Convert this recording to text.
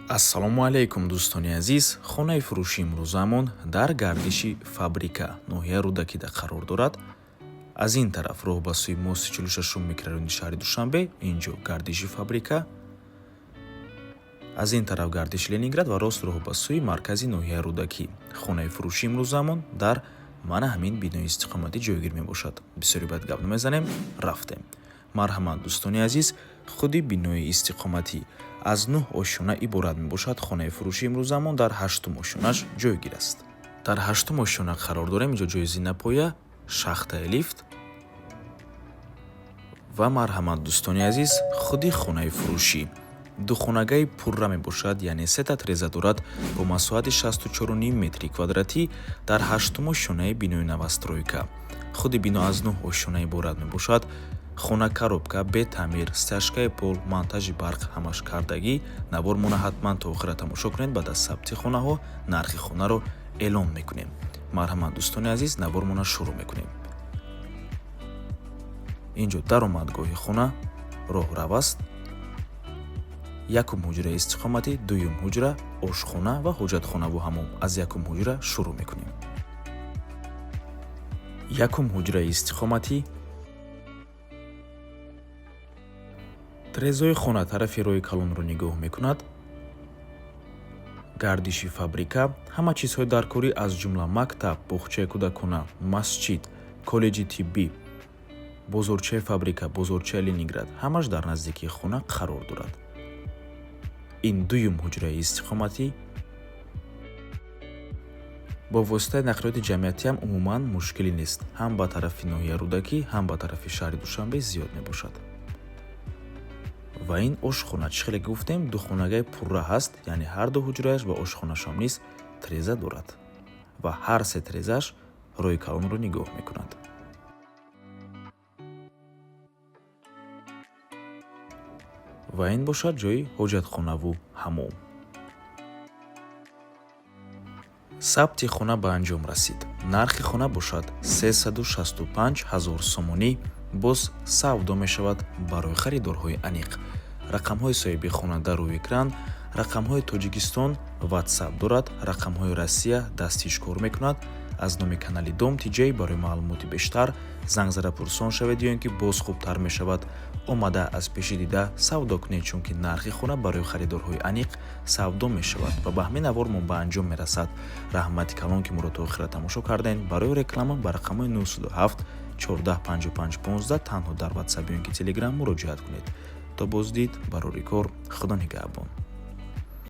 Ассалому алайкум, дӯстони азиз. Хонаи фурӯши имрӯзаамон дар гардиши Фабрика, ноҳияи Рӯдакида қарор дорад. Аз ин тараф роҳ ба сӯи мости 46 микрорайони шаҳри Душанбе, ин ҷо гардиши Фабрика, аз ин тараф гардиши Ленинград ва рост роҳ ба сӯи маркази ноҳияи Рӯдакӣ. Хонаи фурӯши имрӯзаамон дар мана ҳамин бинои истиқоматӣ ҷойгир мебошад. Бисёри баъд гап намезанем, рафтем. Марҳамат, дӯстони азиз, худи бинои истиқоматӣ аз нӯҳ ошёна иборат мебошад. Хонаи фурӯши имрӯзаамон дар ҳаштум ошёнаш ҷойгир аст. Дар ҳаштум ошёна қарор дорем. Инҷо ҷои зинапоя, шахтаи лифт ва марҳамат, дӯстони азиз, худи хонаи фурӯшӣ духонагаи пурра мебошад, яъне сета треза дорад бо масоҳати 64,5 метри квадратӣ дар ҳаштум ошёнаи бинои новостройка. Худи бино аз нӯҳ ошёна иборат мебошад. Хона коробка, бетаъмир, стяжкаи пол, монтажи барқ ҳамаш кардагӣ. Навормона ҳатман то охира тамошо кунед. Баъд аз сабти хонаҳо нархи хонаро эълон мекунем. Марҳамат, дӯстони азиз, навормона шурӯъ мекунем. Ин ҷо даромадгоҳи хона, роҳрав аст. Якум ҳуҷраи истиқоматӣ, дуюм ҳуҷра, ошхона ва ҳоҷатхонаву ҳамом. Аз якум ҳуҷра шурӯъ мекунем. Якум ҳуҷраи истиқоматӣ. Трезои хона тарафи роҳи калонро нигоҳ мекунад. Гардиши Фабрика, ҳама чизҳои даркорӣ, аз ҷумла мактаб, боғчаи кӯдакона, масҷид, коллеҷи тиббӣ, бозорчаи Фабрика, бозорчаи Ленинград ҳамаш дар наздикии хона қарор дорад. Ин дуюм ҳуҷраи истиқоматӣ. Бо воситаи нақлиёти ҷамъиятиам умуман мушкилӣ нест, ҳам ба тарафи ноҳияи Рӯдакӣ, ҳам ба тарафи шаҳри Душанбе зиёд мебошад. Ва ин ошхона, чӣ хеле гуфтем, духонагаи пурра ҳаст, яъне ҳар ду ҳуҷрааш ва ошхонашон низ треза дорад ва ҳар се трезааш роҳи калонро нигоҳ мекунад. Ва ин бошад ҷои ҳоҷатхонаву ҳамом. Сабти хона ба анҷом расид. Нархи хона бошад 365 ҳазор сомонӣ, боз савдо мешавад барои харидорҳои аниқ. Рақамҳои соҳиби хона дар рӯи экран. Рақамҳои Тоҷикистон Ватсап дорад, рақамҳои Россия дастиш кор мекунад. Аз номи канали Дом Тиҷай барои маълумоти бештар занг зада пурсон шавед ё ин ки боз хубтар мешавад омада аз пеши дида савдо кунед, чунки нархи хона барои харидорҳои аниқ савдо мешавад. Ва ба ҳамин навормон ба анҷом мерасад. Раҳмати калон, ки моро то охира тамошо кардем. Барои реклама ба рақамҳои 907 14 55 15 танҳо дар Ватсап ё ин ки Телеграм муроҷиат кунед. То боздид, барори кор, Худо нигаҳбон.